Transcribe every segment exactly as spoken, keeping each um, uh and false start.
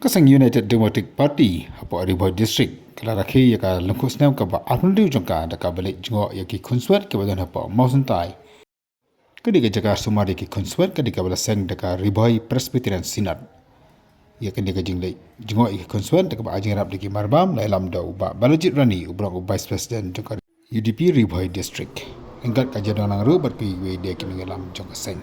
Seng United Democratic Party hapoh Ri Bhoi District ka la rakhe ïa ka lyngkhuh snem kaba arphew hynriew jong ka da kaba leit jngoh ïa ki khunswet kiba don hapoh Mawsyntai. Ka dei ka jaka sumar ïa ki khunswet ka dei kaba la seng da ka Ri Bhoi Presbyterian Synod. Ïa kane ka jingleit jngoh ïa ki khunswet da kaba ai jingïarap da ki marbam la ïalam da u Bah Balajied Rani, u briew u Vice President jong ka U D P Ri Bhoi District. Ryngkat ka jadon lang ruh bad kiwei de ki nongïalam jong ka seng.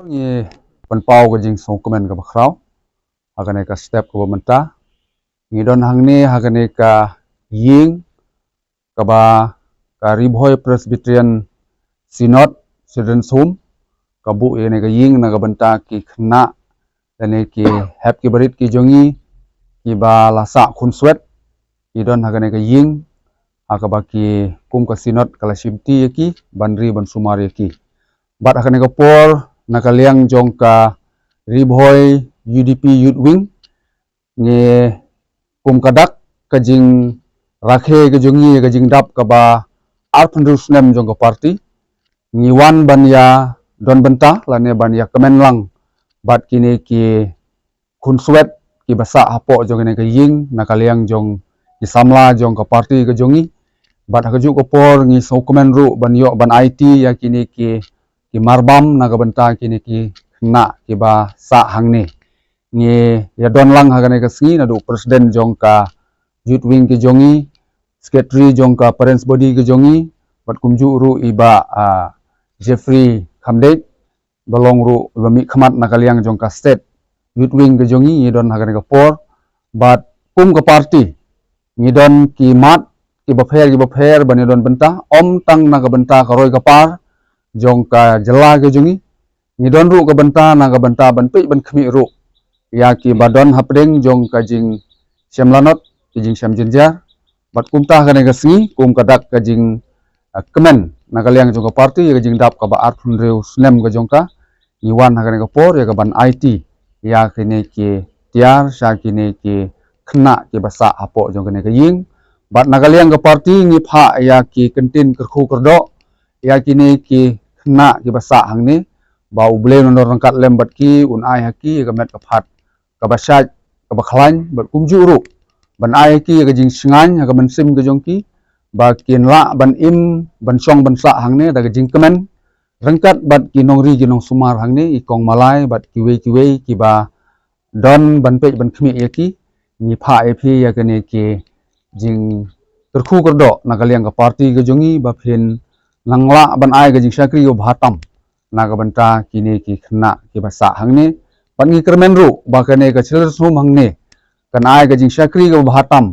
Ngi pynpaw ka jingsngewkmen kaba khraw ha kane ka step kaba mynta. Ngi don hangne ha kane ka ïing kaba ka Ri Bhoi Presbyterian Synod Children's Home ka buh ïa kane ka ïing na ka bynta ki khynnah lane ki hep ki barit ki jong ngi kiba la sah khunswet. Ki don ha kane ka ïing ha kaba ki kum ka Synod ka la shimti ïa ki ban ri ban sumar ïa ki. Bad ha kane ka por na ka liang jong ka Ri Bhoi U D P Youth Wing, ngi kum ka dak ka jingrakhe ka jong ngi ka jingdap kaba arphew hynriew snem jong ka party, ngi wan ban ïa don bynta lane ban ïa kmen lang bad kine ki khunswet kiba sah hapoh jong kane ka ïing na ka liang jong ki samla jong ka party ka jong ngi. Bad ha kajuh ka por ngi sngewkmen ruh ban ïoh ban aiti ïa kine ki ki marbam na ka bynta kine ki khynnah kiba sah hangne. Ngi ïa don lang ha kane ka sngi naduh president jong ka Youth Wing ki jong ngi, secretary jong ka Parents Body ki jong ngi, bad kumjuh ruh i Bah, ah, Jeffrey Khamdeit, ba long ruh i ba mihkhmat na ka liang jong ka State Youth Wing ki jong ngi, ngi don ha kane ka por. Bad kum ka party ngi don ki mat kiba pher kiba pher ban ïa don bynta, ym tang na ka bynta ka roi ka par jong ka jylla ka jong ngi. Ngi don ruh ka bynta na ka bynta ban peit ban khmih ruh ïa kiba don hapdeng jong ka jingshem lanot, ka jingshem jynjar. Bad kumta kane ka sngi kum ka dak ka jing, ah, kmen na ka liang jong ka party ïa ka jingdap kaba arphew hynriew snem ka jong ka, ngi wan ha kane ka por ïa ka ban aiti ïa kine ki tiar sha kine ki khynnah kiba sah hapoh jong kane ka ïing. Bad na ka liang ka party ngi phah ïa ki kyntien kyrkhu kyrdoh ïa kine ki khynnah kiba sah hangne, ba U Blei un nang ryngkat lem bad ki, un ai ha ki ïa ka met ka phad kaba shait kaba khlaiñ, bad kumjuh ruh ban ai ha ki ïa ka jingshngaiñ ha ka mynsiem ka jong ki, ba kin lah ban im ban shong ban sah hangne da ka jingkmen ryngkat bad ki nongri ki nongsumar hangne, i kong malai bad kiwei kiwei kiba don ban peit ban khmih ïa ki. Ngi phah ïa phi ïa kane ki jingkyrkhu kyrdoh na ka liang ka party ka jong ngi ba phin nang lah ban ai ka jingshakri kaba bha tam na ka bynta kine ki khynnah kiba sah hangne. Bad ngi kyrmen ruh ba kane ka Children's Home hangne kan ai ka jingshakri kaba bha tam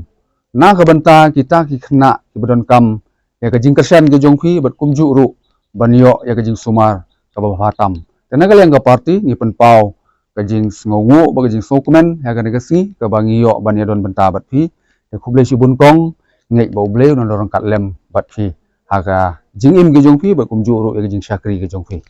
na ka bynta kita ki khynnah kiba donkam ïa ka jingkyrshan ka jong phi, bad kumjuh ruh ban ïoh ïa ka jingsumar kaba bha tam. Te na ka liang ka party ngi pynpaw ka jingsngewnguh bad ka jingsngewkmen ïa kane ka sngi kaba ngi ïoh ban ïa don bynta bad phi. Te khublei shibun kong, ngeit ba U Blei un nang ryngkat lem bad phi ha ka jingim ka jong phi bad kumjuh ruh ïa ka jingshakri ka jong phi.